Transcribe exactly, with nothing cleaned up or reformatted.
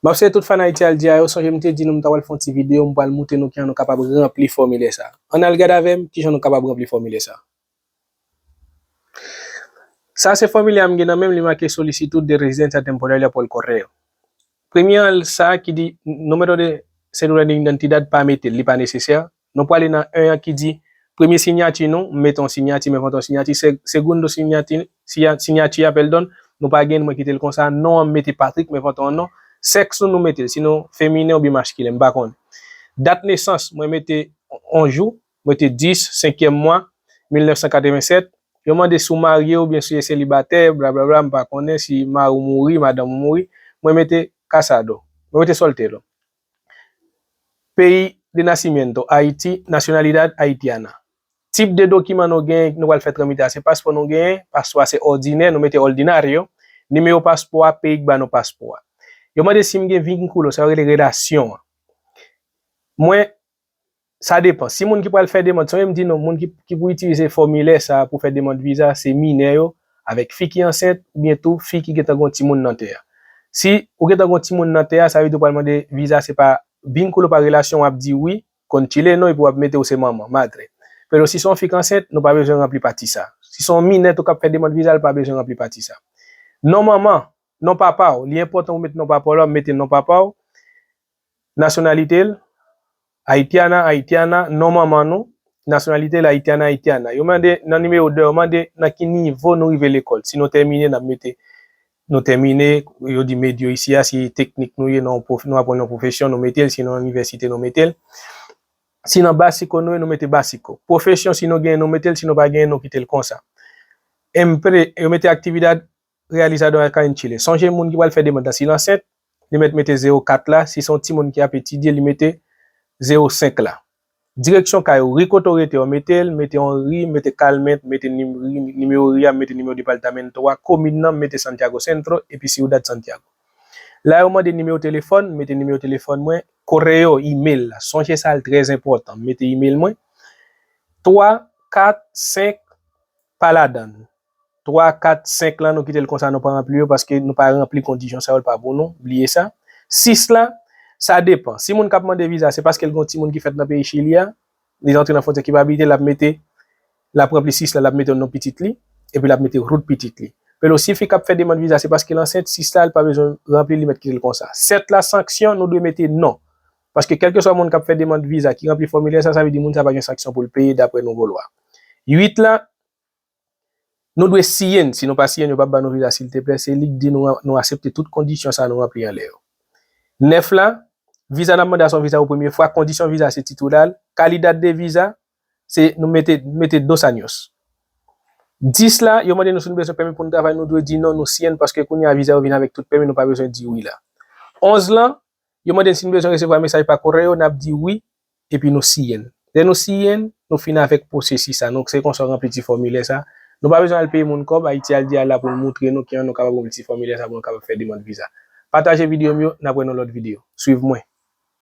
M ap salye tout fan Ayiti Al Dia yo. Sonje m te di nou m ta pral fè yon ti videyo, m pral moutre nou kijan nou kapab ranpli fòmilè sa. Ann al gade avè m kijan nou kapab ranpli fòmilè sa. Sa se fòmilè a m gen nan men m, li make Solicitud de Residencia Temporaria por Correo. Premye an, sa ki di Número de Cédula de Identidad, pa mete l, li pa nesesè. Nou prale nan en an ki di premye sinyati nou, m mete yon sinyati, m envante yon sinyati, se-, segundo sinyati, siya-, sinyati a, pèdon, nou pa gen, mwen kite l konsa, non an, m mete Patrick, m envante yon non, sèks nou, nou mete l, si nou feminen oubyen maskilen, m pa konnen. Dat nesans, mwen mete yon jou, mwen mete dis, senkyèm mwa, mil nèf san katreven sèt, yo mande si w marye oubyen si w selibatè, blablabla, m pa konnen si mari w mouri, madanm ou mouri, mwen mete casado, mwen mete soltero. Peyi de nacimiento, Ayiti, nacionalidad haitiana. Tip de dokiman nou genyen, nou pral fè tramite a, se paspò nou genyen, paspò a se òdinè, nou mete ordinario, nimewo paspò a, peyi k ba nou paspò a. Yo mande si m gen vínculo, sa yo rele relasyon an. Mwen, sa depan. Si moun ki pral fè demann, sonje m di nou, moun ki, ki pou itilize fòmilè sa a pou fè demann viza, se minè yo, avèk fi ki ansent, oubyen tou fi ki gentan gon timoun nan tè a. Si ou gentan gon timoun nan tè a, sa vle di ou pral mande viza, se pa vínculo, pa relasyon, w ap di wi, con chileno, epi w ap mete ou se manman, madre. Pero si se yon fi k ansent, nou pa bezwen ranpli pati sa. Si se yon minè tou k ap fè demann viza, l pa bezwen ranpli pati sa. Non manman, non papa w, li enpòtan ou mete non papa w la, mete non papa w, nasyonalite l, Haitiana, Haitiana, non manman nou, nasyonalite l, Haitiana, Haitiana. Yo mande, nan nimewo de, yo mande nan ki nivo nou rive lekòl. Si nou tèmine, n ap mete nou tèmine, yo di medio isi a, si teknik nou ye, nan yon pwof-, nou aprann yon pwofesyon, nou mete l, si nan inivèsite, nou mete l. Si nan básico nou ye, nou mete básico. Pwofesyon, si nou genyen, nou mete l, si nou pa genyen, nou kite l konsa. Empre, yo mete actividad realizado acá en Chile. Sonje moun ki pral fè demann nan, si l ansent, li mèt mete zewo kat la, si se yon timoun ki ap etidye, li mete zewo senk la. Direksyon kay ou, ri kote w rete, w mete l, mete yon ri, mete Calment, mete nim-, ri, nimewo ri a, mete nimewo departamento a, komin nan, mete Santiago Centro, epi Ciudad Santiago. La yo mande nimewo telefòn, mete nimewo telefòn mwen, correo, email la. Sonje sa, l trè enpòtan, mete email mwen. Twa, kat, senk, pa ladan l. Twa, kat, senk lan, nou kite l konsa, nou pa ranpli yo, paske nou pa ranpli kondisyon sa yo, l pa pou nou, bliye sa. Sis la, sa depan. Si moun k ap mande viza, se paske l gen yon timoun ki fèt nan peyi Chili a, li antre nan fwontyè ki pa abite, l ap mete, l ap ranpli sis la, l ap mete non pitit li, epi l ap mete wout pitit li. Pero si fi k ap fè demann viza, se paske l ansent, sis la, l pa bezwen ranpli, li mèt kite l konsa. Sèt la, sanksyon, nou dwe mete non. Paske kèlkeswa moun k ap fè demann viza ki ranpli fòmilè sa, sa vle di moun sa pa gen sanksyon pou l peye daprè nouvo lwa. Uit la, nou dwe siyen, si nou pa siyen, yo p ap ba nou viza, silteplè. Se li k di nou, nou aksepte tout kondisyon sa nou ranpli anlè yo. Nèf la, viza n ap mande a se yon viza pou premye fwa, kondisyon viza se titulal, calidad de visa, se nou mete, mete dos años. Dis la, yo mande nou si nou bezwen pèmi pou nou travay, nou dwe di non, nou siyen, paske kounye a viza yo vin avèk tout pèmi, nou pa bezwen di wi la. Onz lan, yo mande n si nou bezwen resevwa mesaj pa correo, n ap di wi, epi nou siyen. Lè nou siyen, nou fin avèk pwosesis sa. Nou, se konsa w ranpli ti fòmilè sa. Nou pa bezwen al peye moun kòb, Ayiti Al Dia la pou l moutre nou kijan nou kapab ranpli ti fòmilè sa pou nou kapab fè demann viza. Pataje videyo m yo, n ap wè nan lòt videyo. Swiv mwen.